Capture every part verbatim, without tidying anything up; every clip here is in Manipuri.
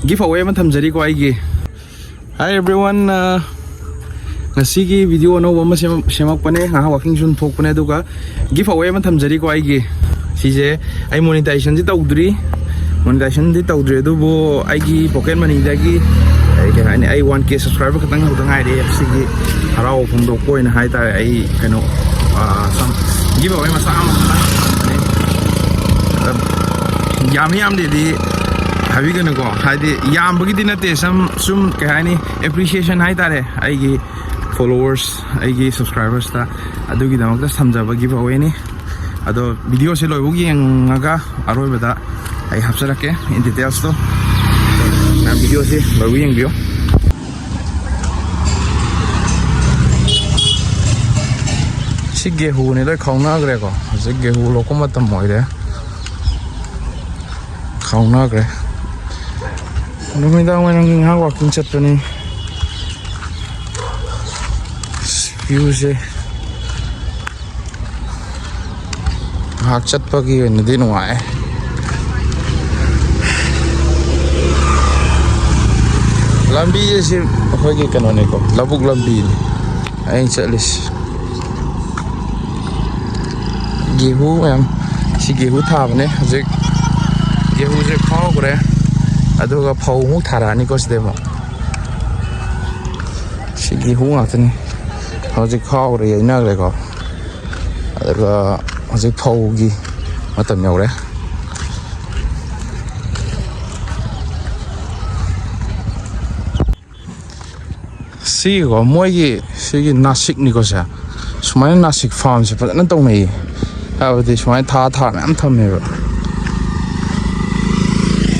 Give away ꯑꯃ ꯊꯝꯖꯔꯤꯀꯣ ꯑꯩꯒꯤ. Hi everyone, uh, ꯉꯁꯤꯒꯤ video ꯑꯅꯧꯕ ꯑꯃ ꯁꯦꯝ- ꯁꯦꯝꯃꯛꯄꯅꯦ. ꯉꯥꯏꯍꯥꯛ walking ꯁꯨꯝ ꯊꯣꯛꯄꯅꯦ, ꯑꯗꯨꯒ give away ꯑꯃ ꯊꯝꯖꯔꯤꯀꯣ ꯑꯩꯒꯤ. ꯁꯤꯁꯦ ꯑꯩ monetization ꯁꯤ ꯇꯧꯗ꯭ꯔꯤ, monetization ꯗꯤ ꯇꯧꯗ꯭ꯔꯤ, ꯑꯗꯨꯕꯨ ꯑꯩꯒꯤ pocket money ꯗꯒꯤ ꯑꯩ ꯀꯩ ꯍꯥꯏꯅꯤ, ꯑꯩ one K subscriber ꯈꯛꯇꯪ ꯍꯧꯗ ꯉꯥꯏꯔꯤ꯫ ꯁꯤꯒꯤ ꯍꯔꯥꯎ ꯐꯣꯡꯗꯣꯛꯄ ꯑꯣꯏꯅ ꯍꯥꯏꯇꯥꯔꯦ, ꯑꯩ ꯀꯩꯅꯣ, ꯑ, ꯁꯨꯝ give away ꯃꯆꯥ ꯑꯃ ꯈꯛꯇꯪ ꯊꯝꯕꯅꯦ꯫ ꯑ, ꯌꯥꯝ ꯌꯥꯝꯗꯦꯗꯤ ꯍꯥꯏꯕꯤꯒꯅꯨꯀꯣ, ꯍꯥꯏꯗꯤ ꯌꯥꯝꯕꯒꯤꯗꯤ ꯅꯠꯇꯦ, ꯁꯨꯝ ꯁꯨꯝ ꯀꯩ ꯍꯥꯏꯅꯤ, appreciation ꯍꯥꯏꯇꯥꯔꯦ, ꯑꯩꯒꯤ followers, ꯑꯩꯒꯤ subscribers ꯇ, ꯑꯗꯨꯒꯤꯗꯃꯛꯇ ꯊꯝꯖꯕ give away ꯅꯤ꯫ ꯑꯗꯣ video ꯁꯦ ꯂꯣꯏꯕꯧ ꯌꯦꯡꯉꯒ ꯑꯔꯣꯏꯕꯗ ꯑꯩ ꯍꯥꯞꯆꯔꯛꯀꯦ in details ꯇꯣ꯫ ꯃꯌꯥꯝ video ꯁꯦ ꯂꯣꯏꯕꯧ ꯌꯦꯡꯕꯤꯌꯨ꯫ ꯁꯤ ꯒꯦꯍꯨꯅꯤ, ꯂꯣꯏ ꯈꯥꯎꯅꯈ꯭ꯔꯦꯀꯣ꯫ ꯍꯧꯖꯤꯛ ꯒꯦꯍꯨ ꯂꯣꯛꯄ ꯃꯇꯝ ꯑꯣꯏꯔꯦ꯫ ꯈꯥꯎꯅꯈ꯭ꯔꯦ꯫ ꯅꯨꯃꯤꯗꯥꯡ ꯋꯥꯏꯔꯝꯒꯤ ꯉꯥꯏꯍꯥꯛ walking ꯆꯠꯄꯅꯤ꯫ View ꯁꯦ ꯉꯥꯏꯍꯥꯛ ꯆꯠꯄꯒꯤ ꯑꯣꯏꯅꯗꯤ ꯅꯨꯡꯉꯥꯏ꯫ ꯂꯝꯕꯤꯁꯦ ꯁꯤ ꯑꯩꯈꯣꯏꯒꯤ ꯀꯩꯅꯣꯅꯤꯀꯣ, ꯂꯧꯕꯨꯛ ꯂꯝꯕꯤꯅꯤ ꯑꯩꯅ ꯆꯠꯂꯤꯁꯦ꯫ ꯒꯦꯍꯨ ꯃꯌꯥꯝ, ꯁꯤ ꯒꯦꯍꯨ ꯊꯥꯕꯅꯦ ꯍꯧꯖꯤꯛ꯫ ꯒꯦꯍꯨꯁꯦ ꯈꯥꯎꯈ꯭ꯔꯦ, ꯑꯗꯨꯒ ꯐꯧ ꯑꯃꯨꯛ ꯊꯥꯔꯛꯑꯅꯤꯀꯣ ꯁꯤꯗꯩ ꯑꯃꯨꯛ꯫ ꯁꯤ ꯒꯦꯍꯨ ꯉꯥꯛꯇꯅꯤ꯫ ꯍꯧꯖꯤꯛ ꯈꯥꯎꯈ꯭ꯔꯦ, ꯌꯩꯅꯈ꯭ꯔꯦꯀꯣ꯫ ꯑꯗꯨꯒ ꯍꯧꯖꯤꯛ ꯐꯧꯒꯤ ꯃꯇꯝ ꯌꯧꯔꯦ꯫ ꯁꯤꯒꯤꯀꯣ, ꯃꯣꯏꯒꯤ ꯁꯤꯒꯤ ꯅꯥꯁꯤꯛꯅꯤꯀꯣ ꯁꯦ꯫ ꯁꯨꯃꯥꯏꯅ ꯅꯥꯁꯤꯛ farm ꯁꯦ ꯐꯖꯅ ꯇꯧꯅꯩꯌꯦ꯫ ꯍꯥꯏꯕꯗꯤ ꯁꯨꯃꯥꯏꯅ ꯊꯥ ꯊꯥ ꯃꯌꯥꯝ ꯊꯝꯃꯦꯕ꯫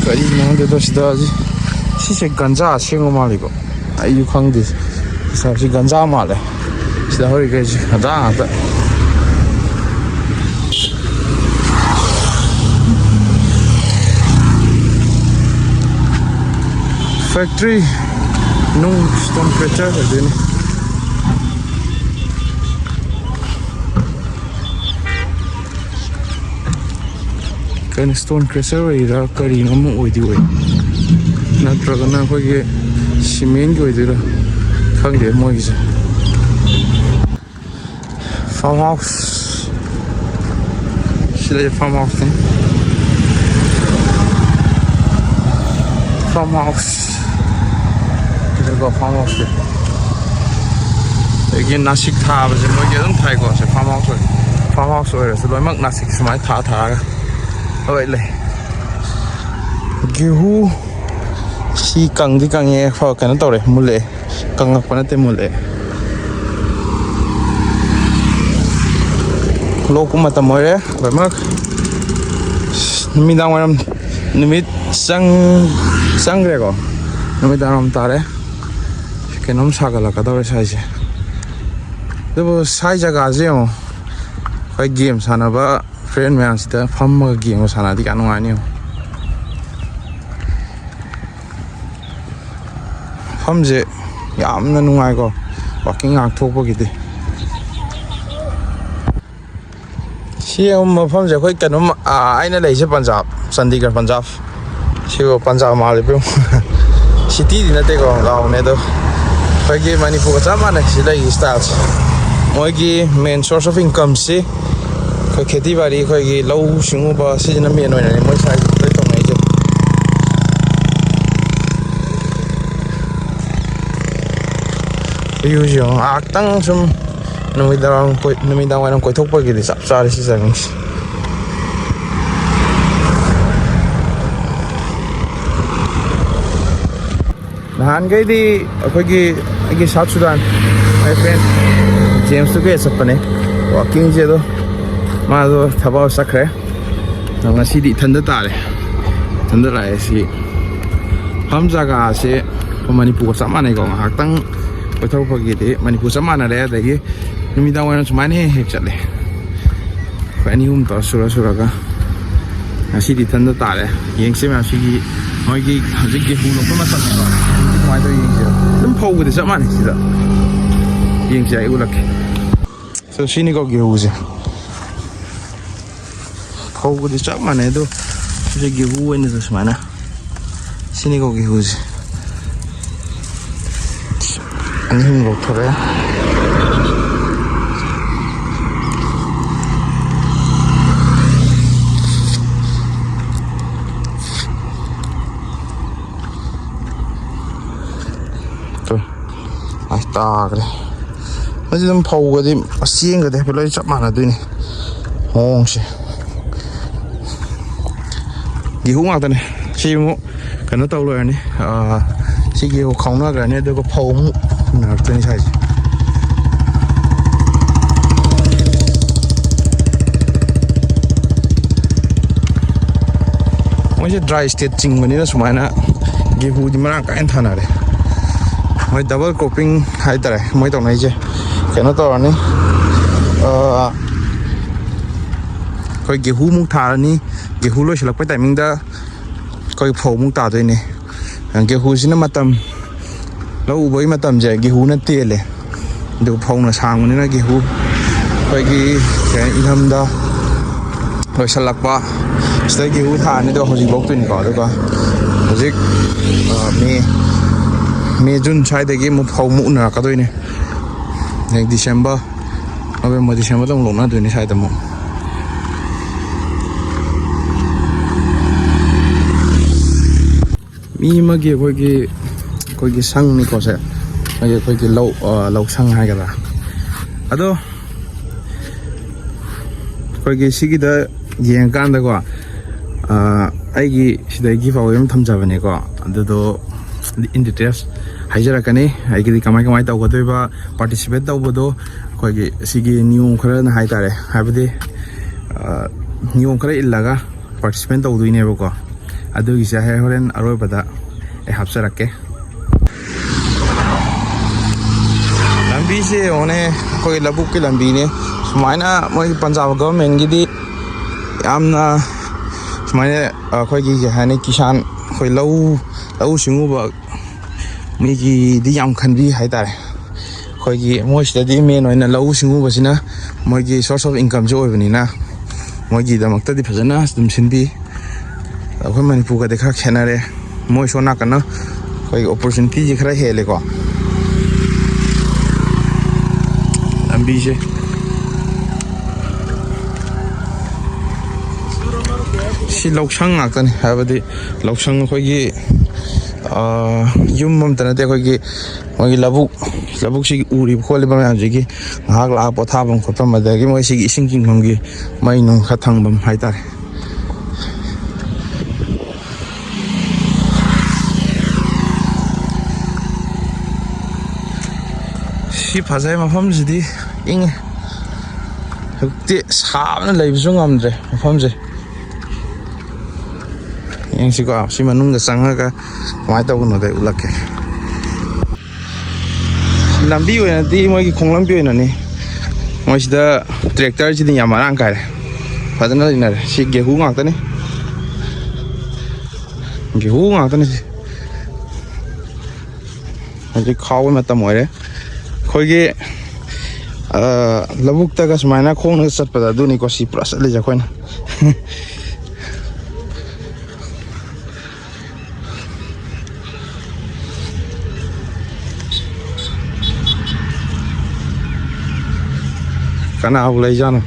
ꯀꯔꯤꯒꯤꯅꯣ ꯈꯪꯗꯦ, ꯑꯗꯣ ꯁꯤꯗ ꯁꯤ-, ꯁꯤꯁꯦ ꯒꯟꯖꯥ ꯑꯁꯦꯡꯕ ꯃꯥꯜꯂꯤꯀꯣ꯫ ꯑꯩꯁꯨ ꯈꯪꯗꯦ꯫ ꯁꯤ ꯒꯟꯖꯥ ꯃꯥꯜꯂꯦ꯫ ꯁꯤꯗ ꯍꯧꯔꯤꯈꯩꯁꯦ ꯒꯟꯖꯥ ꯉꯥꯛꯇ꯫ Factory ꯅꯨꯡ stone crusher ꯑꯣꯏꯗꯣꯏꯅꯤ꯫ ꯀꯩꯅꯣ, stone crusher ꯑꯣꯏꯔꯤꯔꯥ ꯀꯔꯤꯅꯣ ꯑꯃ ꯑꯣꯏꯗꯤ ꯑꯣꯏ꯫ ꯅꯠꯇ꯭ꯔꯒꯅ ꯑꯩꯈꯣꯏꯒꯤ ꯁꯤꯃꯦꯟꯒꯤ ꯑꯣꯏꯗꯣꯏꯔꯥ? ꯈꯪꯗꯦ ꯃꯣꯏꯒꯤꯁꯦ꯫ Farm house꯫ ꯁꯤ ꯂꯩ farm house ꯅꯤ꯫ Farm house꯫ ꯁꯤꯗꯀꯣ farm house ꯁꯦ꯫ ꯑꯗꯒꯤ ꯅꯥꯁꯤꯛ ꯊꯥꯕꯁꯦ ꯃꯣꯏꯒꯤ ꯑꯗꯨꯝ ꯊꯥꯏꯀꯣ꯫ ꯁꯦ farm house ꯑꯣꯏ-, farm house ꯑꯣꯏꯔꯁꯨ ꯂꯣꯏꯅꯃꯛ ꯅꯥꯁꯤꯛ ꯁꯨꯃꯥꯏꯅ ꯊꯥ ꯊꯥꯔꯒ ꯂꯣꯏ ꯂꯩ꯫ ꯒꯦꯍꯨ꯫ ꯁꯤ ꯀꯪꯗꯤ ꯀꯪꯉꯦ꯫ ꯐ-, ꯀꯩꯅꯣ ꯇꯧꯔꯦ, ꯃꯨꯜꯂꯛꯑꯦ꯫ ꯀꯪꯉꯛꯄ ꯅꯠꯇꯦ, ꯃꯨꯜꯂꯛꯑꯦ꯫ ꯂꯣꯛꯄ ꯃꯇꯝ ꯑꯣꯏꯔꯦ ꯂꯣꯏꯅꯃꯛ꯫ ꯅꯨꯃꯤꯗꯥꯡ ꯋꯥꯏꯔꯝ, ꯅꯨꯃꯤꯠ ꯆꯪ-, ꯆꯪꯈ꯭ꯔꯦꯀꯣ꯫ ꯅꯨꯃꯤꯗꯥꯡ ꯋꯥꯏꯔꯝ ꯇꯥꯔꯦ꯫ ꯀꯩꯅꯣꯝ ꯁꯥꯒꯠꯂꯛꯀꯗꯧꯔꯦ ꯁ꯭ꯋꯥꯏꯁꯦ꯫ ꯑꯗꯨꯕꯨ ꯁ꯭ꯋꯥꯏ ꯖꯒꯥꯁꯦ ꯌꯦꯡꯉꯣ, ꯑꯩꯈꯣꯏ ꯒꯦꯝ ꯁꯥꯟꯅꯕ ꯐ꯭ꯔꯦꯟ ꯃꯌꯥꯝꯁꯤꯗ ꯐꯝꯃꯒ ꯒꯦꯝꯒ ꯁꯥꯟꯅꯔꯗꯤ ꯀꯌꯥ ꯅꯨꯡꯉꯥꯏꯅꯤ ꯌꯦꯡꯉꯣ꯫ ꯃꯐꯝꯁꯦ ꯌꯥꯝꯅ ꯅꯨꯡꯉꯥꯏꯀꯣ, ꯋꯥꯛꯀꯤꯡ ꯉꯥꯏꯍꯥꯛ ꯊꯣꯛꯄꯒꯤꯗꯤ꯫ ꯁꯤ ꯃꯐꯝꯁꯦ ꯑꯩꯈꯣꯏ ꯀꯩꯅꯣꯝ, ꯑꯥ, ꯑꯩꯅ ꯂꯩꯔꯤꯁꯦ ꯄꯟꯖꯥꯕ, ꯆꯥꯟꯗꯤꯒꯔ, ꯄꯟꯖꯥꯕ꯫ ꯁꯤꯕꯨ ꯄꯟꯖꯥꯕ ꯃꯥꯜꯂꯤꯕ꯭ꯔꯣ? ꯁꯤꯇꯤꯗꯤ ꯅꯠꯇꯦꯀꯣ, ꯒꯥꯎꯅꯦ ꯑꯗꯣ꯫ ꯑꯩꯈꯣꯏꯒꯤ ꯃꯅꯤꯄꯨꯔꯒ ꯆꯞ ꯃꯥꯟꯅꯩ ꯁꯤ ꯂꯩꯔꯤ ꯁ꯭ꯇꯥꯏꯜꯁꯦ꯫ ꯃꯣꯏꯒꯤ main source of incomeꯁꯤ ꯑꯩꯈꯣꯏ ꯈꯦꯇꯤ ꯕꯥꯔꯤ, ꯑꯩꯈꯣꯏꯒꯤ ꯂꯧꯎ ꯁꯤꯡꯎꯕ, ꯁꯤꯁꯤꯅ main ꯑꯣꯏꯅꯅꯤ ꯃꯣꯏ ꯁ꯭ꯋꯥꯏꯁꯤꯗ ꯂꯣꯏ ꯇꯧꯅꯩꯁꯦ꯫ Viewꯁꯦ ꯌꯦꯡꯉꯣ, ꯉꯥꯏꯍꯥꯛꯇꯪ ꯁꯨꯝ ꯅꯨꯃꯤꯗꯥꯡ ꯀꯣꯏ-, ꯅꯨꯃꯤꯗꯥꯡ ꯋꯥꯏꯔꯝ ꯀꯣꯏꯊꯣꯛꯄꯒꯤꯗꯤ ꯆꯞ ꯆꯥꯔꯦ ꯁꯤ ꯖꯒꯥꯁꯦ꯫ ꯅꯍꯥꯟꯈꯩꯗꯤ ꯑꯩꯈꯣꯏꯒꯤ, ꯑꯩꯒꯤ ꯁꯥꯎꯠ ꯁꯨꯗꯥꯟ, my friend ꯖꯦꯝꯁꯇꯨ ꯀꯌꯥ ꯆꯠꯄꯅꯦ ꯋꯥꯛꯀꯤꯡꯁꯦ, ꯑꯗꯣ ꯃꯥꯗꯣ ꯊꯕꯛ ꯆꯠꯈ꯭ꯔꯦ꯫ ꯑꯗꯣ ꯉꯁꯤꯗꯤ ꯏꯊꯟꯗ ꯇꯥꯔꯦ, ꯏꯊꯟꯗ ꯂꯥꯛꯑꯦ꯫ ꯁꯤ ꯃꯐꯝ ꯖꯒꯥꯁꯦ ꯃꯅꯤꯄꯨꯔꯒ ꯆꯞ ꯃꯥꯟꯅꯩꯀꯣ꯫ ꯉꯥꯏꯍꯥꯛꯇꯪ ꯀꯣꯏꯊꯣꯔꯛꯄꯒꯤꯗꯤ ꯃꯅꯤꯄꯨꯔ ꯆꯞ ꯃꯥꯟꯅꯔꯦ꯫ ꯑꯗꯒꯤ ꯅꯨꯃꯤꯗꯥꯡ ꯋꯥꯏꯔꯝ ꯁꯨꯃꯥꯏꯅ ꯍꯦꯛ ꯍꯦꯛ ꯆꯠꯂꯦ꯫ ꯑꯩꯈꯣꯏ ꯑꯅꯤ ꯑꯍꯨꯝ ꯇꯧꯔ ꯁꯨꯔ ꯁꯨꯔꯒ ꯉꯁꯤꯗꯤ ꯏꯊꯟꯗ ꯇꯥꯔꯦ꯫ ꯌꯦꯡꯁꯦ ꯃꯌꯥꯝ, ꯁꯤꯒꯤ ꯃꯣꯏꯒꯤ ꯍꯧꯖꯤꯛ ꯒꯦꯍꯨ ꯂꯣꯛꯄ ꯃꯇꯝꯅꯤꯀꯣ꯫ ꯀꯃꯥꯏꯅ ꯇꯧꯔꯤ ꯌꯦꯡꯁꯦ꯫ ꯑꯗꯨꯝ ꯐꯧꯕꯗꯤ ꯆꯞ ꯃꯥꯟꯅꯩ ꯁꯤꯗ꯫ ꯌꯦꯡꯁꯦ, ꯑꯩ ꯎꯠꯂꯛꯀꯦ꯫ So, ꯁꯤꯅꯤꯀꯣ ꯒꯦꯍꯨꯁꯦ꯫ ꯐꯧꯕꯗꯤ ꯆꯞ ꯃꯥꯟꯅꯩ ꯑꯗꯣ ꯁꯤꯁꯦ ꯒꯦꯍꯨ ꯑꯣꯏꯅꯁꯨ ꯁꯨꯃꯥꯏꯅ ꯁꯤꯅꯤꯀꯣ ꯒꯦꯍꯨꯁꯦ꯫ ꯑꯅꯤ ꯑꯍꯨꯝ ꯂꯧꯊꯣꯔꯛꯑꯦ꯫ ꯇꯨ꯫ ꯑꯁ, ꯇꯥꯈ꯭ꯔꯦ꯫ ꯃꯁꯤ ꯑꯗꯨꯝ ꯐꯧꯒꯗꯤ, ꯑꯁ, ꯆꯦꯡꯒꯗꯤ ꯍꯥꯏꯐꯦꯠ ꯂꯣꯏ ꯆꯞ ꯃꯥꯟꯅꯗꯣꯏꯅꯤ ꯃꯑꯣꯡꯁꯦ꯫ ꯒꯦꯍꯨ ꯉꯥꯛꯇꯅꯦ꯫ ꯁꯤ ꯑꯃꯨꯛ ꯀꯩꯅꯣ ꯇꯧ ꯂꯣꯏꯔꯅꯤ꯫ ꯑꯥ, ꯁꯤꯒꯤ ꯈꯥꯎꯅꯈ꯭ꯔꯅꯤ, ꯑꯗꯨꯒ ꯐꯧ ꯑꯃꯨꯛ ꯍꯨꯟꯅꯔꯛꯇꯣꯏꯅꯤ ꯁ꯭ꯋꯥꯏꯁꯦ꯫ ꯃꯣꯏꯁꯦ ꯗ꯭ꯔꯥꯏ ꯁ꯭ꯇꯦꯠ ꯆꯤꯡꯕꯅꯤꯅ ꯁꯨꯃꯥꯏꯅ ꯒꯦꯍꯨꯗꯤ ꯃꯔꯥꯡ ꯀꯥꯏꯅ ꯊꯥꯅꯔꯦ꯫ ꯃꯣꯏ ꯗꯕꯜ ꯀ꯭ꯔꯣꯞꯄꯤꯡ ꯍꯥꯏꯇꯥꯔꯦ ꯃꯣꯏ ꯇꯧꯅꯩꯁꯦ꯫ ꯀꯩꯅꯣ ꯇꯧꯔꯅꯤ, ꯑꯥ, ꯑꯩꯈꯣꯏ ꯒꯦꯍꯨꯃꯨꯛ ꯊꯥꯔꯅꯤ, ꯒꯦꯍꯨ ꯂꯣꯏꯁꯤꯜꯂꯛꯄꯩ ꯇꯥꯏꯃꯤꯡꯗ ꯑꯩꯈꯣꯏ ꯐꯧꯃꯨꯛ ꯇꯥꯗꯣꯏꯅꯦ꯫ ꯒꯦꯍꯨꯁꯤꯅ ꯃꯇꯝ, ꯂꯧ ꯎꯕꯒꯤ ꯃꯇꯝꯁꯦ ꯒꯦꯍꯨꯅ ꯇꯦꯜꯂꯦ, ꯑꯗꯨꯒ ꯐꯧꯅ ꯁꯥꯡꯕꯅꯤꯅ ꯒꯦꯍꯨ ꯑꯩꯈꯣꯏꯒꯤ, ꯀꯩ ꯍꯥꯏꯅꯤ, ꯏꯪꯊꯝꯗ ꯂꯣꯏꯁꯤꯜꯂꯛꯄ ꯁꯤꯗ ꯒꯦꯍꯨ ꯊꯥꯔꯅꯤ꯫ ꯑꯗꯣ ꯍꯧꯖꯤꯛ ꯂꯣꯛꯇꯣꯏꯅꯤꯀꯣ꯫ ꯑꯗꯨꯒ ꯍꯧꯖꯤꯛ, ꯑ, ꯃꯦ, ꯃꯦ, ꯖꯨꯟ ꯁ꯭ꯋꯥꯏꯗꯒꯤ ꯑꯃꯨꯛ ꯐꯧ ꯑꯃꯨꯛ ꯎꯅꯔꯛꯀꯗꯣꯏꯅꯦ꯫ ꯑꯗꯩ ꯗꯤꯁꯦꯝꯕꯔ, ꯅꯕꯦꯝꯕꯔ, ꯗꯤꯁꯦꯝꯕꯔꯗ ꯑꯃꯨꯛ ꯂꯣꯛꯅꯗꯣꯏꯅꯤ ꯁ꯭ꯋꯥꯏꯗ ꯑꯃꯨꯛ꯫ ꯃꯤ ꯑꯃꯒꯤ ꯑꯩꯈꯣꯏꯒꯤ, ꯑꯩꯈꯣꯏꯒꯤ ꯁꯪꯅꯤꯀꯣ ꯁꯦ꯫ ꯑꯩꯈꯣꯏꯒꯤ, ꯑꯩꯈꯣꯏꯒꯤ ꯂꯧ, ꯑ, ꯂꯧꯁꯪ ꯍꯥꯏꯒꯗ꯭ꯔꯥ꯫ ꯑꯗꯣ ꯑꯩꯈꯣꯏꯒꯤ ꯁꯤꯒꯤꯗ ꯌꯦꯡꯉꯀꯥꯟꯗꯀꯣ, ꯑ, ꯑꯩꯒꯤ ꯁꯤꯗꯒꯤ ꯐꯥꯎꯕ ꯑꯗꯨꯝ ꯊꯝꯖꯕꯅꯦꯀꯣ꯫ ꯑꯗꯨꯗꯣ in details ꯍꯥꯏꯖꯔꯛꯀꯅꯤ꯫ ꯑꯩꯒꯤꯗꯤ ꯀꯃꯥꯏ, ꯀꯃꯥꯏ ꯇꯧꯒꯗꯣꯏꯕ, participate ꯇꯧꯕꯗꯣ ꯑꯩꯈꯣꯏꯒꯤ ꯁꯤꯒꯤ ꯅꯤꯌꯣꯝ ꯈꯔꯅ ꯍꯥꯏꯇꯥꯔꯦ, ꯍꯥꯏꯕꯗꯤ, ꯑ, ꯅꯤꯌꯣꯝ ꯈꯔ ꯏꯜꯂꯒ participate ꯇꯧꯗꯣꯏꯅꯦꯕꯀꯣ꯫ ꯑꯗꯨꯒꯤꯁꯦ ꯑꯩ ꯍꯣꯔꯦꯟ ꯑꯔꯣꯏꯕꯗ ꯑꯩ ꯍꯥꯞꯆꯔꯛꯀꯦ꯫ ꯂꯝꯕꯤꯁꯦ ꯌꯦꯡꯉꯨꯅꯦ, ꯑꯩꯈꯣꯏ ꯂꯧꯕꯨꯛꯀꯤ ꯂꯝꯕꯤꯅꯦ꯫ ꯁꯨꯃꯥꯏꯅ ꯃꯣꯏꯒꯤ ꯄꯟꯖꯥꯕ ꯒꯚꯔꯟꯃꯦꯟꯒꯤꯗꯤ ꯌꯥꯝꯅ ꯁꯨꯃꯥꯏꯅ ꯑꯩꯈꯣꯏꯒꯤ, ꯀꯩ ꯍꯥꯏꯅꯤ, ꯀꯤꯁꯥꯟ, ꯑꯩꯈꯣꯏ ꯂꯧ, ꯂꯧꯎ ꯁꯤꯡꯎꯕ ꯃꯤꯒꯤꯗꯤ ꯌꯥꯝ ꯈꯟꯕꯤ ꯍꯥꯏꯇꯥꯔꯦ꯫ ꯑꯩꯈꯣꯏꯒꯤ ꯃꯣꯏꯁꯤꯗꯗꯤ ꯃꯦꯟ ꯑꯣꯏꯅ ꯂꯧꯎ ꯁꯤꯡꯎꯕꯁꯤꯅ ꯃꯣꯏꯒꯤ source of incomeꯁꯨ ꯑꯣꯏꯕꯅꯤꯅ ꯃꯣꯏꯒꯤꯗꯃꯛꯇꯗꯤ ꯐꯖꯅ ꯑꯗꯨꯝ ꯁꯤꯟꯕꯤ꯫ ꯑꯩꯈꯣꯏ ꯃꯅꯤꯄꯨꯔꯒꯗꯤ ꯈꯔ ꯈꯦꯠꯅꯔꯦ꯫ ꯃꯣꯏ ꯁꯣꯝ ꯅꯥꯀꯟꯅ ꯑꯩꯈꯣꯏꯒꯤ ꯑꯣꯄꯣꯔꯆꯨꯅꯤꯇꯤꯁꯦ ꯈꯔ ꯍꯦꯜꯂꯦꯀꯣ꯫ ꯂꯝꯕꯤꯁꯦ ꯁꯤ ꯂꯧꯁꯪ ꯉꯥꯛꯇꯅꯤ, ꯍꯥꯏꯕꯗꯤ ꯂꯧꯁꯪ ꯑꯩꯈꯣꯏꯒꯤ, ꯑꯥ, ꯌꯨꯝ ꯑꯝꯇ ꯅꯠꯇꯦ꯫ ꯑꯩꯈꯣꯏꯒꯤ ꯃꯣꯏꯒꯤ ꯂꯧꯕꯨꯛ, ꯂꯧꯕꯨꯛꯁꯤꯒꯤ ꯎꯔꯤꯕ ꯈꯣꯠꯂꯤꯕ ꯃꯌꯥꯝꯁꯤꯒꯤ ꯉꯥꯏꯍꯥꯛ ꯂꯥꯛꯑ ꯄꯣꯊꯥꯐꯝ ꯈꯣꯠꯐꯝ, ꯑꯗꯒꯤ ꯃꯣꯏ ꯁꯤꯒꯤ ꯏꯁꯤꯡ ꯆꯤꯡꯐꯝꯒꯤ ꯃꯩ ꯅꯨꯡ ꯈꯔ ꯊꯝꯐꯝ ꯍꯥꯏꯇꯥꯔꯦ꯫ ꯁꯤ ꯐꯖꯩ, ꯃꯐꯝꯁꯤꯗꯤ ꯏꯪꯉꯤ꯫ ꯍꯧꯖꯤꯛꯇꯤ ꯁꯥꯕꯅ ꯂꯩꯕꯁꯨ ꯉꯝꯗ꯭ꯔꯦ ꯃꯐꯝꯁꯦ꯫ ꯌꯦꯡꯁꯤꯀꯣ, ꯁꯤ ꯃꯅꯨꯡꯗ ꯆꯪꯉꯒ ꯀꯃꯥꯏꯅ ꯇꯧꯕꯅꯣꯗꯣ ꯑꯩ ꯎꯠꯂꯛꯀꯦ꯫ ꯂꯝꯕꯤ ꯑꯣꯏꯅꯗꯤ, ꯃꯣꯏꯒꯤ ꯈꯣꯡꯂꯝꯕꯤ ꯑꯣꯏꯅꯅꯤ, ꯃꯣꯏꯁꯤꯗ ꯇ꯭ꯔꯦꯛꯇꯔꯁꯤꯗꯤ ꯌꯥꯝ ꯃꯔꯥꯡ ꯀꯥꯏꯔꯦ, ꯐꯖꯅ ꯂꯩꯅꯔꯦ꯫ ꯁꯤ ꯒꯦꯍꯨ ꯉꯥꯛꯇꯅꯤ, ꯒꯦꯍꯨ ꯉꯥꯛꯇꯅꯤ ꯁꯤ꯫ ꯍꯧꯖꯤꯛ ꯈꯥꯎꯕ ꯃꯇꯝ ꯑꯣꯏꯔꯦ꯫ ꯑꯩꯈꯣꯏꯒꯤ, ꯑ, ꯂꯧꯕꯨꯛꯇꯒ ꯁꯨꯃꯥꯏꯅ ꯈꯣꯡꯅ ꯆꯠꯄꯗ ꯑꯗꯨꯅꯤꯀꯣ ꯁꯤ ꯄꯨꯔꯥ ꯆꯠꯂꯤꯁꯦ ꯑꯩꯈꯣꯏꯅ꯫ ꯀꯅꯥꯕꯨ ꯂꯩꯖꯥꯠꯅꯣ?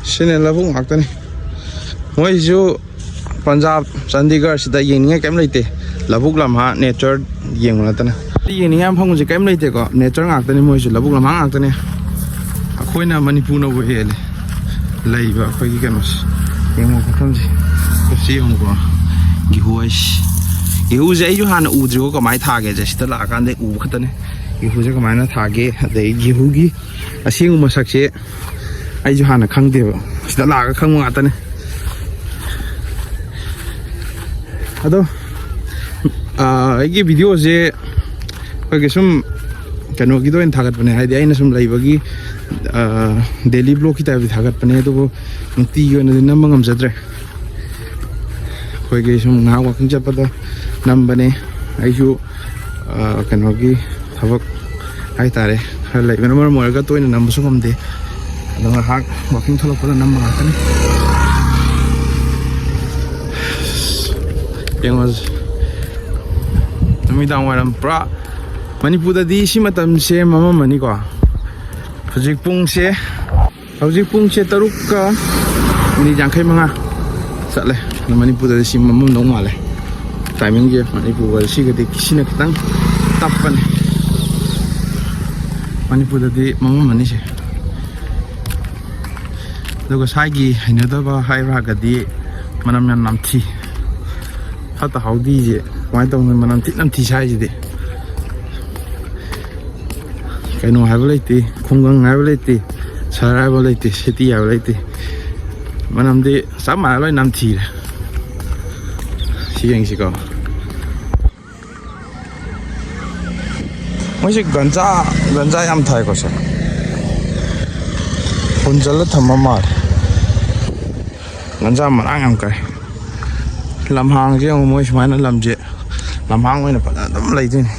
ꯁꯤꯅ ꯂꯧꯕꯨꯛ ꯉꯥꯛꯇꯅꯤ꯫ ꯃꯣꯏꯁꯨ ꯄꯟꯖꯥꯕ, ꯆꯟꯗꯤꯒꯔꯁꯤꯗ ꯌꯦꯡꯅꯤꯡꯉꯥꯏ ꯀꯔꯤꯝ ꯂꯩꯇꯦ꯫ ꯂꯧꯕꯨꯛ ꯂꯝꯍꯥꯡ, ꯅꯦꯆꯔ ꯌꯦꯡꯕ ꯅꯠꯇꯅ꯫ ꯌꯦꯡꯅꯤꯡꯉꯥꯏ ꯃꯐꯝꯁꯦ ꯀꯔꯤꯝ ꯂꯩꯇꯦꯀꯣ, ꯅꯦꯆꯔ ꯉꯥꯛꯇꯅꯤ꯫ ꯃꯣꯏꯁꯨ ꯂꯧꯕꯨꯛ ꯂꯝꯍꯥꯡ ꯉꯥꯛꯇꯅꯤ꯫ ꯑꯩꯈꯣꯏꯅ ꯃꯅꯤꯄꯨꯔꯅꯕꯨ ꯍꯦꯜꯂꯦ ꯂꯩꯕ ꯑꯩꯈꯣꯏꯒꯤ ꯀꯩꯅꯣꯁꯦ꯫ ꯌꯦꯡꯉꯣ ꯃꯐꯝꯁꯦ, ꯀꯨꯞꯁꯤ ꯌꯦꯡꯉꯨꯀꯣ꯫ ꯒꯦꯍꯨ ꯍꯥꯏꯁꯤ, ꯒꯦꯍꯨꯁꯦ ꯑꯩꯁꯨ ꯍꯥꯟꯅ ꯎꯗ꯭ꯔꯤꯕꯣ, ꯀꯃꯥꯏꯅ ꯊꯥꯒꯦꯁꯦ ꯁꯤꯗ ꯂꯥꯛꯑꯀꯥꯟꯗ ꯎꯕ ꯈꯛꯇꯅꯦ꯫ ꯒꯦꯍꯨꯁꯦ ꯀꯃꯥꯏꯅ ꯊꯥꯒꯦ, ꯑꯗꯩ ꯒꯦꯍꯨꯒꯤ ꯑꯁꯦꯡꯕ ꯃꯁꯛꯁꯦ ꯑꯩꯁꯨ ꯍꯥꯟꯅ ꯈꯪꯗꯦꯕ, ꯁꯤꯗ ꯂꯥꯛꯑꯒ ꯈꯪꯕ ꯉꯥꯛꯇꯅꯦ꯫ ꯑꯗꯣ, ꯑꯥ, ꯑꯩꯒꯤ ꯚꯤꯗꯤꯑꯣꯁꯦ ꯑꯩꯈꯣꯏꯒꯤ ꯁꯨꯝ ꯀꯩꯅꯣꯒꯤꯗ ꯑꯣꯏꯅ ꯊꯥꯒꯠꯄꯅꯦ, ꯍꯥꯏꯗꯤ ꯑꯩꯅ ꯁꯨꯝ ꯂꯩꯕꯒꯤ, ꯑꯥ, ꯗꯦꯂꯤ ꯕ꯭ꯂꯣꯛꯀꯤ ꯇꯥꯏꯞꯇ ꯊꯥꯒꯠꯄꯅꯦ, ꯑꯗꯨꯕꯨ ꯅꯨꯡꯇꯤꯒꯤ ꯑꯣꯏꯅꯗꯤ ꯅꯝꯕ ꯉꯝꯖꯗ꯭ꯔꯦ꯫ ꯑꯩꯈꯣꯏꯒꯤ ꯁꯨꯝ ꯉꯥꯏꯍꯥꯛ ꯋꯥꯀꯤꯡ ꯆꯠꯄꯗ ꯅꯝꯕꯅꯦ꯫ ꯑꯩꯁꯨ, ꯑꯥ, ꯀꯩꯅꯣꯒꯤ ꯊꯕꯛ ꯍꯥꯏꯇꯥꯔꯦ, ꯈꯔ ꯂꯩꯕꯅ ꯃꯔꯝ ꯑꯣꯏꯔꯒ ꯇꯣꯏꯅ ꯅꯝꯕꯁꯨ ꯉꯝꯗꯦ꯫ ꯑꯗꯣ ꯉꯥꯏꯍꯥꯛ ꯋꯥꯀꯤꯡ ꯊꯣꯛꯂꯛꯄꯗ ꯅꯝꯕ ꯉꯥꯛꯇꯅꯤ꯫ ꯌꯦꯡꯉꯣꯁꯦ꯫ ꯅꯨꯃꯤꯗꯥꯡ ꯋꯥꯏꯔꯝ ꯄꯨꯔꯥ ꯃꯅꯤꯄꯨꯔꯗꯗꯤ ꯁꯤ ꯃꯇꯝꯁꯦ ꯃꯝꯃꯝꯃꯅꯤꯀꯣ꯫ ꯍꯧꯖꯤꯛ ꯄꯨꯡꯁꯦ, ꯍꯧꯖꯤꯛ ꯄꯨꯡꯁꯦ ꯇꯔꯨꯛꯀ ꯃꯤꯅꯤꯠ ꯌꯥꯡꯈꯩ ꯃꯉꯥ ꯆꯠꯂꯦ꯫ ꯑꯗꯣ ꯃꯅꯤꯄꯨꯔꯗꯗꯤ ꯁꯤ ꯃꯝꯃꯝꯗꯧ ꯃꯥꯜꯂꯦ꯫ ꯇꯥꯏꯃꯤꯡꯁꯦ ꯃꯅꯤꯄꯨꯔꯒ ꯁꯤꯒꯗꯤ ꯁꯤꯅ ꯈꯤꯇꯪ ꯇꯞꯄꯅꯤ꯫ ꯃꯅꯤꯄꯨꯔꯗꯗꯤ ꯃꯝꯃꯝꯃꯅꯤꯁꯦ꯫ ꯑꯗꯨꯒ ꯁ꯭ꯋꯥꯏꯒꯤ ꯍꯩꯅꯗꯕ ꯍꯥꯏꯔꯒꯗꯤ ꯃꯅꯝ ꯌꯥꯝ ꯅꯝꯊꯤ꯫ ꯐꯠꯇ ꯍꯥꯎꯗꯤꯁꯦ ꯀꯃꯥꯏꯅ ꯇꯧꯅꯣ? ꯃꯅꯝ ꯊꯤ ꯅꯝꯊꯤ ꯁ꯭ꯋꯥꯏꯁꯤꯗꯤ꯫ ꯀꯩꯅꯣ ꯍꯥꯏꯕ ꯂꯩꯇꯦ, ꯈꯨꯡꯒꯪ ꯍꯥꯏꯕ ꯂꯩꯇꯦ, ꯁꯍꯔ ꯍꯥꯏꯕ ꯂꯩꯇꯦ, ꯁꯤꯇꯤ ꯍꯥꯏꯕ ꯂꯩꯇꯦ꯫ ꯃꯅꯝꯗꯤ ꯆꯞ ꯃꯥꯟꯅ ꯂꯣꯏ ꯅꯝꯊꯤꯔꯦ꯫ ꯁꯤ ꯌꯦꯡꯁꯤꯀꯣ꯫ ꯃꯣꯏꯁꯦ ꯒꯟꯖꯥ, ꯒꯟꯖꯥ ꯌꯥꯝ ꯊꯥꯏꯀꯣ ꯁꯦ꯫ ꯍꯨꯟꯖꯜꯂ ꯊꯝꯕ ꯃꯥꯜꯂꯦ꯫ ꯒꯟꯖꯥ ꯃꯔꯥꯡ ꯌꯥꯝ ꯀꯥꯏ꯫ ꯂꯝꯍꯥꯡꯁꯦ ꯌꯦꯡꯉꯨ, ꯃꯣꯏ ꯁꯨꯃꯥꯏꯅ ꯂꯝꯁꯦ ꯂꯝꯍꯥꯡ ꯑꯣꯏꯅ ꯐꯖꯅ ꯑꯗꯨꯝ ꯂꯩꯗꯣꯏꯅꯤ꯫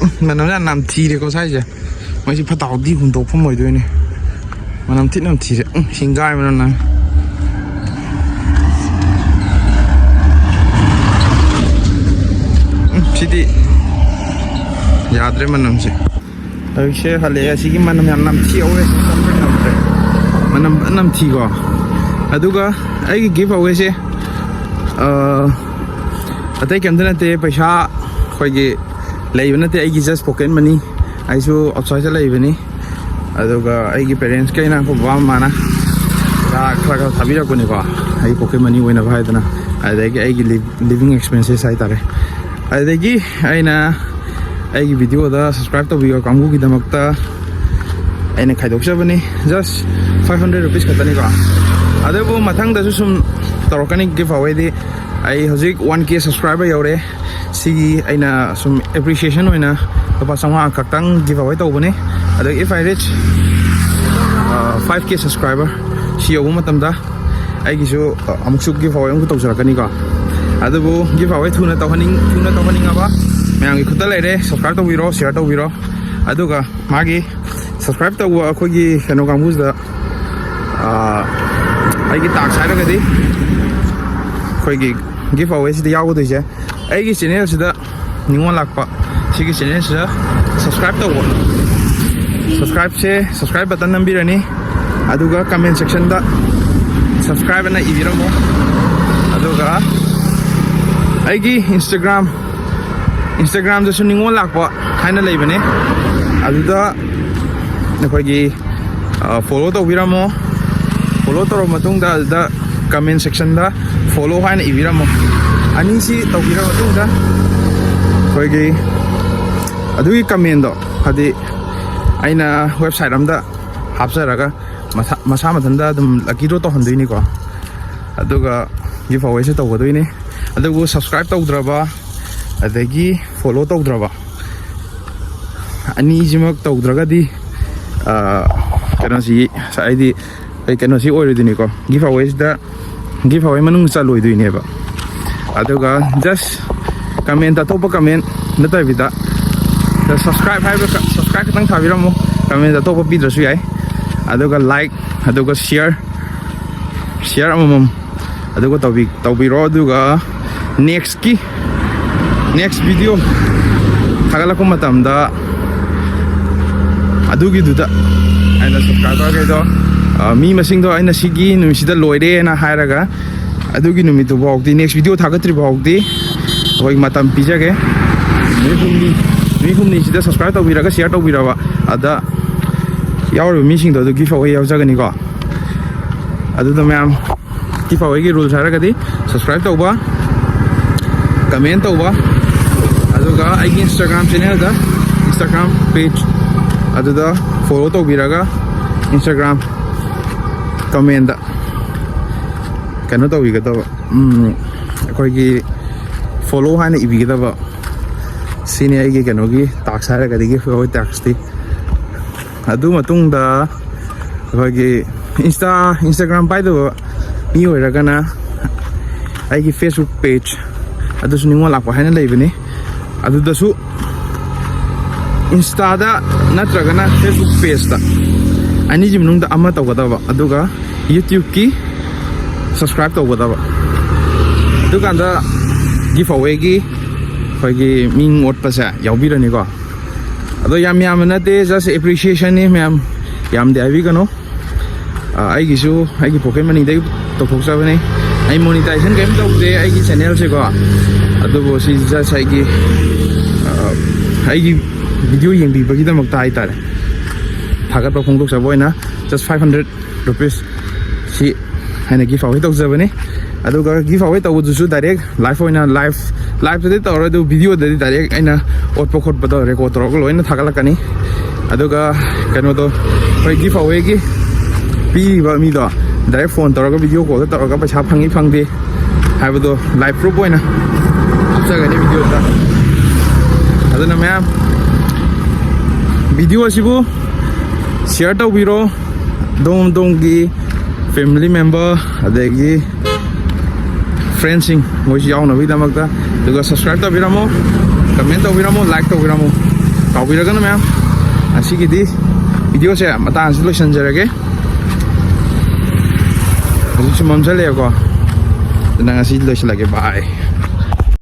ꯎꯝ, ꯃꯅꯝ ꯌꯥꯝ ꯅꯝꯊꯤꯔꯦꯀꯣ ꯁ꯭ꯋꯥꯏꯁꯦ꯫ ꯃꯣꯏꯁꯤ ꯐꯠꯇ ꯍꯥꯎꯗꯤ ꯍꯨꯟꯗꯣꯛꯐꯝ ꯑꯣꯏꯗꯣꯏꯅꯦ꯫ ꯃꯅꯝ ꯊꯤ ꯅꯝꯊꯤꯔꯦ꯫ ꯎꯝ, ꯍꯤꯡꯒꯥꯏ ꯃꯅꯝ ꯅꯝ-, ꯎꯝ, ꯁꯤꯗꯤ ꯌꯥꯗ꯭ꯔꯦ ꯃꯅꯝꯁꯦ꯫ ꯍꯧꯖꯤꯛꯁꯦ ꯍꯜꯂꯛꯑꯦ꯫ ꯑꯁꯤꯒꯤ ꯃꯅꯝ ꯌꯥꯝ ꯅꯝꯊꯤ ꯍꯧꯔꯦ꯫ ꯃꯅꯝ ꯐꯖꯅ ꯅꯝꯊꯤꯀꯣ꯫ ꯑꯗꯨꯒ ꯑꯩꯒꯤ ꯒꯤꯐ ꯑꯋꯦꯁꯦ, ꯑ, ꯑꯇꯩ ꯀꯩꯝꯇ ꯅꯠꯇꯦ꯫ ꯄꯩꯁꯥ ꯑꯩꯈꯣꯏꯒꯤ ꯂꯩꯕ ꯅꯠꯇꯦ꯫ ꯑꯩꯒꯤ just pocket money꯫ ꯑꯩꯁꯨ ꯑꯥꯎꯠꯁꯥꯏꯗꯇ ꯂꯩꯕꯅꯤ꯫ ꯑꯗꯨꯒ ꯑꯩꯒꯤ ꯄꯦꯔꯦꯟꯁꯀꯤ ꯑꯩꯅ ꯑꯩꯈꯣꯏ ꯕꯕꯥ ꯃꯃꯥꯅ ꯄꯩꯁꯥ ꯈꯔ ꯈꯔ ꯊꯥꯕꯤꯔꯛꯄꯅꯤꯀꯣ, ꯑꯩ ꯄꯣꯀꯦꯠ ꯃꯅꯤ ꯑꯣꯏꯅꯕ ꯍꯥꯏꯗꯅ꯫ ꯑꯗꯨꯗꯒꯤ ꯑꯩꯒꯤ ꯂꯤꯞ-, ꯂꯤꯕꯤꯡ ꯑꯦꯛꯁꯄꯦꯟꯁꯦꯁ ꯍꯥꯏꯇꯥꯔꯦ꯫ ꯑꯗꯨꯗꯒꯤ ꯑꯩꯅ ꯑꯩꯒꯤ ꯚꯤꯗꯤꯑꯣꯗ ꯁꯕꯁꯀ꯭ꯔꯥꯏꯕ ꯇꯧꯕꯤꯕ ꯀꯥꯡꯕꯨꯒꯤꯗꯃꯛꯇ ꯑꯩꯅ ꯈꯥꯏꯗꯣꯛꯆꯕꯅꯤ꯫ Just five hundred rupees ꯈꯛꯇꯅꯤꯀꯣ꯫ ꯑꯗꯨꯕꯨ ꯃꯊꯪꯗꯁꯨ ꯁꯨꯝ ꯇꯧꯔꯛꯀꯅꯤ ꯒꯤꯐ ꯑꯋꯦꯗꯤ꯫ ꯑꯩ ꯍꯧꯖꯤꯛ one K subscriber ꯌꯧꯔꯦ꯫ ꯁꯤꯒꯤ ꯑꯩꯅ ꯁꯨꯝ ꯑꯦꯄ꯭ꯔꯤꯁꯤꯌꯦꯁꯟ ꯑꯣꯏꯅ ꯂꯨꯄꯥ ꯆꯥꯝꯃꯉꯥ ꯈꯛꯇꯪ ꯒꯤꯐ ꯑꯋꯦ ꯇꯧꯕꯅꯤ꯫ ꯑꯗꯣ if I reach, uh, five K subscriber, ꯁꯤ ꯌꯧꯕ ꯃꯇꯝꯗ ꯑꯩꯒꯤꯁꯨ, ꯑ, ꯑꯃꯨꯛꯁꯨ ꯒꯤꯐ ꯑꯋꯦ ꯑꯃꯨꯛ ꯇꯧꯖꯔꯛꯀꯅꯤꯀꯣ꯫ ꯑꯗꯨꯕꯨ ꯒꯤꯐ ꯑꯋꯦ ꯊꯨꯅ ꯇꯧꯍꯟꯅꯤꯡ-, ꯊꯨꯅ ꯇꯧꯍꯟꯅꯤꯡꯉꯕ ꯃꯌꯥꯝꯒꯤ ꯈꯨꯠꯇ ꯂꯩꯔꯦ꯫ ꯁꯕꯁꯀ꯭ꯔꯥꯏꯕ ꯇꯧꯕꯤꯔꯣ, ꯁꯤꯌꯔ ꯇꯧꯕꯤꯔꯣ꯫ ꯑꯗꯨꯒ ꯃꯥꯒꯤ subscribe ꯇꯧꯕ ꯑꯩꯈꯣꯏꯒꯤ ꯀꯩꯅꯣ ꯀꯥꯡꯕꯨꯁꯤꯗ, ꯑꯥ, ꯑꯩꯒꯤ task ꯍꯥꯏꯔꯒꯗꯤ ꯑꯩꯈꯣꯏꯒꯤ give away ꯁꯤꯗ ꯌꯥꯎꯒꯗꯣꯏꯁꯦ, ꯑꯩꯒꯤ channel ꯁꯤꯗ ꯅꯤꯉꯣꯜ ꯂꯥꯛꯄ, ꯁꯤꯒꯤ channel ꯁꯤꯗ subscribe ꯇꯧꯕ, subscribe ꯁꯦ, subscribe button ꯅꯝꯕꯤꯔꯅꯤ꯫ ꯑꯗꯨꯒ comment section ꯗ subscribe ꯑꯅ ꯏꯕꯤꯔꯝꯃꯣ꯫ ꯑꯗꯨꯒ ꯑꯩꯒꯤ Instagram, Instagram ꯗꯁꯨ ꯅꯤꯉꯣꯜ ꯂꯥꯛꯄ ꯍꯥꯏꯅ ꯂꯩꯕꯅꯦ꯫ ꯑꯗꯨꯗ ꯑꯩꯈꯣꯏꯒꯤ, ꯑ, follow ꯇꯧꯕꯤꯔꯝꯃꯣ꯫ Follow ꯇꯧꯔꯕ ꯃꯇꯨꯡꯗ ꯑꯗꯨꯗ comment section ꯗ follow ꯍꯥꯏꯅ ꯏꯕꯤꯔꯝꯃꯣ꯫ ꯑꯅꯤꯁꯤ ꯇꯧꯕꯤꯔꯕ ꯃꯇꯨꯡꯗ ꯑꯩꯈꯣꯏꯒꯤ ꯑꯗꯨꯒꯤ comment ꯗꯣ, ꯍꯥꯏꯗꯤ ꯑꯩꯅ website ꯑꯝꯗ ꯍꯥꯞꯆꯔꯒ ꯃꯁꯥ, ꯃꯁꯥ ꯃꯊꯟꯇ ꯑꯗꯨꯝ lucky draw ꯇꯧꯍꯟꯗꯣꯏꯅꯤꯀꯣ꯫ ꯑꯗꯨꯒ give away ꯁꯨ ꯇꯧꯒꯗꯣꯏꯅꯤ꯫ ꯑꯗꯨꯕꯨ subscribe ꯇꯧꯗ꯭ꯔꯕ ꯑꯗꯒꯤ follow ꯇꯧꯗ꯭ꯔꯕ ꯑꯅꯤꯁꯤꯃꯛ ꯇꯧꯗ꯭ꯔꯒꯗꯤ, ꯑ, ꯀꯩꯅꯣꯁꯤ, ꯍꯥꯏꯗꯤ ꯑꯩ ꯀꯩꯅꯣꯁꯤ ꯑꯣꯏꯔꯣꯏꯗꯣꯏꯅꯤꯀꯣ, give away ꯁꯤꯗ, give away ꯃꯅꯨꯡ ꯆꯜꯂꯣꯏꯗꯣꯏꯅꯦꯕ꯫ ꯑꯗꯨꯒ just comment, ꯑꯇꯣꯞꯄ comment ꯅꯠꯇꯕꯤꯗ, subscribe ꯍꯥꯏꯕ, subscribe ꯈꯛꯇꯪ ꯊꯥꯕꯤꯔꯝꯃꯣ, comment ꯑꯇꯣꯞꯄ ꯄꯤꯗ꯭ꯔꯁꯨ ꯌꯥꯏ꯫ ꯑꯗꯨꯒ like, ꯑꯗꯨꯒ share, share ꯑꯃꯃꯝ ꯑꯗꯨꯒ ꯇꯧꯕꯤ-, ꯇꯧꯕꯤꯔꯣ꯫ ꯑꯗꯨꯒ next ꯀꯤ, next video ꯊꯥꯒꯠꯂꯛꯄ ꯃꯇꯝꯗ ꯑꯗꯨꯒꯤꯗꯨꯗ ꯑꯩꯅ subscriber ꯈꯩꯗꯣ, ꯑ, ꯃꯤ ꯃꯁꯤꯡꯗꯣ ꯑꯩꯅ ꯁꯤꯒꯤ ꯅꯨꯃꯤꯠꯁꯤꯗ ꯂꯣꯏꯔꯦꯅ ꯍꯥꯏꯔꯒ, ꯑꯗꯨꯒꯤ ꯅꯨꯃꯤꯠꯇꯨ ꯐꯥꯎꯗꯤ, next video ꯊꯥꯒꯠꯇ꯭ꯔꯤ ꯐꯥꯎꯗꯤ ꯑꯩꯈꯣꯏ ꯃꯇꯝ ꯄꯤꯖꯒꯦ꯫ ꯅꯨꯃꯤꯠ ꯍꯨꯝꯅꯤ, ꯅꯨꯃꯤꯠ ꯍꯨꯝꯅꯤꯁꯤꯗ subscribe ꯇꯧꯕꯤꯔꯒ share ꯇꯧꯕꯤꯔꯕ, ꯑꯗ ꯌꯥꯎꯔꯤꯕ ꯃꯤꯁꯤꯡꯗꯣ ꯑꯗꯨ give away ꯌꯥꯎꯖꯒꯅꯤꯀꯣ꯫ ꯑꯗꯨꯗ ꯃꯌꯥꯝ, give away ꯒꯤ rules ꯍꯥꯏꯔꯒꯗꯤ subscribe ꯇꯧꯕ, comment ꯇꯧꯕ, ꯑꯗꯨꯒ ꯑꯩꯒꯤ Instagram channel ꯗ, Instagram page ꯑꯗꯨꯗ follow ꯇꯧꯕꯤꯔꯒ Instagram comment ꯗ ꯀꯩꯅꯣ ꯇꯧꯕꯤꯒꯗꯕ, ꯎꯝ, ꯑꯩꯈꯣꯏꯒꯤ follow ꯍꯥꯏꯅ ꯏꯕꯤꯒꯗꯕ꯫ ꯁꯤꯅꯤ ꯑꯩꯒꯤ ꯀꯩꯅꯣꯒꯤ task ꯍꯥꯏꯔꯒꯗꯤ, give away task ꯇꯤ꯫ ꯑꯗꯨ ꯃꯇꯨꯡꯗ ꯑꯩꯈꯣꯏꯒꯤ Insta, Instagram ꯄꯥꯏꯗꯕ ꯃꯤ ꯑꯣꯏꯔꯒꯅ ꯑꯩꯒꯤ Facebook page, ꯑꯗꯨꯁꯨ ꯅꯤꯉꯣꯜ ꯂꯥꯛꯄ ꯍꯥꯏꯅ ꯂꯩꯕꯅꯤ, ꯑꯗꯨꯗꯁꯨ Insta ꯗ ꯅꯠꯇ꯭ꯔꯒꯅ Facebook page ꯇ, ꯑꯅꯤꯒꯤ ꯃꯅꯨꯡꯗ ꯑꯃ ꯇꯧꯒꯗꯕ, ꯑꯗꯨꯒ YouTube ꯀꯤ subscribe ꯇꯧꯒꯗꯕ꯫ ꯑꯗꯨꯀꯥꯟꯗ ꯒꯤꯐ ꯑꯋꯦꯒꯤ ꯑꯩꯈꯣꯏꯒꯤ ꯃꯤꯡ ꯑꯣꯠꯄꯁꯦ ꯌꯥꯎꯕꯤꯔꯅꯤꯀꯣ꯫ ꯑꯗꯣ ꯌꯥꯝ ꯌꯥꯝꯕ ꯅꯠꯇꯦ, just appreciation ꯅꯤ ꯃꯌꯥꯝ, ꯌꯥꯝꯗꯦ ꯍꯥꯏꯕꯤꯒꯅꯨ꯫ ꯑ, ꯑꯩꯒꯤꯁꯨ ꯑꯩꯒꯤ ꯄꯣꯀꯦꯠ ꯃꯅꯤꯗꯒꯤ ꯇꯧꯊꯣꯛꯆꯕꯅꯤ꯫ ꯑꯩ ꯃꯣꯅꯤꯇꯥꯏꯖꯦꯁꯟ ꯀꯔꯤꯝ ꯇꯧꯗꯦ ꯑꯩꯒꯤ ꯆꯦꯅꯦꯜꯁꯦꯀꯣ, ꯑꯗꯨꯕꯨ ꯁꯤ just ꯑꯩꯒꯤ, ꯑ, ꯑꯩꯒꯤ ꯚꯤꯗꯤꯑꯣ ꯌꯦꯡꯕꯤꯕꯒꯤꯗꯃꯛꯇ ꯍꯥꯏꯇꯥꯔꯦ, ꯊꯥꯒꯠꯄ ꯐꯣꯡꯗꯣꯛꯆꯕ ꯑꯣꯏꯅ just five hundred rupees ꯁꯤ ꯍꯥꯏꯅ ꯒꯤꯐ ꯑꯋꯦ ꯇꯧꯖꯕꯅꯤ꯫ ꯑꯗꯨꯒ ꯒꯤꯐ ꯑꯋꯦ ꯇꯧꯕꯗꯨꯁꯨ direct live ꯑꯣꯏꯅ, live live ꯇꯗꯤ ꯇꯧꯔꯣꯏ, ꯑꯗꯨ ꯚꯤꯗꯤꯑꯣꯗꯗꯤ direct ꯑꯩꯅ ꯑꯣꯠꯄ ꯈꯣꯠꯄꯗꯣ record ꯇꯧꯔꯒ ꯂꯣꯏꯅ ꯊꯥꯒꯠꯂꯛꯀꯅꯤ꯫ ꯑꯗꯨꯒ ꯀꯩꯅꯣꯗꯣ, ꯑꯩꯈꯣꯏ ꯒꯤꯐ ꯑꯋꯦꯒꯤ ꯄꯤꯔꯤꯕ ꯃꯤꯗꯣ direct phone ꯇꯧꯔꯒ video call ꯗ ꯇꯧꯔꯒ ꯄꯩꯁꯥ ꯐꯪꯉꯤ ꯐꯪꯗꯦ ꯍꯥꯏꯕꯗꯣ live proof ꯑꯣꯏꯅ ꯍꯥꯞꯆꯒꯅꯤ ꯚꯤꯗꯤꯑꯣꯗ꯫ ꯑꯗꯨꯅ ꯃꯌꯥꯝ ꯚꯤꯗꯤꯑꯣ ꯑꯁꯤꯕꯨ share ꯇꯧꯕꯤꯔꯣ, ꯑꯗꯣꯝ ꯑꯗꯣꯝꯒꯤ family member ꯑꯗꯒꯤ friend ꯁꯤꯡ ꯃꯣꯏꯁꯨ ꯌꯥꯎꯅꯕꯒꯤꯗꯃꯛꯇ꯫ ꯑꯗꯨꯒ subscribe ꯇꯧꯕꯤꯔꯝꯃꯣ, comment ꯇꯧꯕꯤꯔꯝꯃꯣ, like ꯇꯧꯕꯤꯔꯝꯃꯣ, ꯀꯥꯎꯕꯤꯔꯒꯅꯨ ꯃꯌꯥꯝ꯫ ꯉꯁꯤꯒꯤꯗꯤ ꯚꯤꯗꯤꯑꯣꯁꯦ ꯃꯇꯥꯡꯁꯤ ꯂꯣꯏꯁꯤꯟꯖꯔꯒꯦ꯫ ꯍꯧꯖꯤꯛꯁꯨ ꯃꯝꯁꯜꯂꯛꯑꯦꯀꯣ, ꯑꯗꯨꯅ ꯉꯁꯤ ꯂꯣꯏꯁꯤꯜꯂꯒꯦ꯫ Bye꯫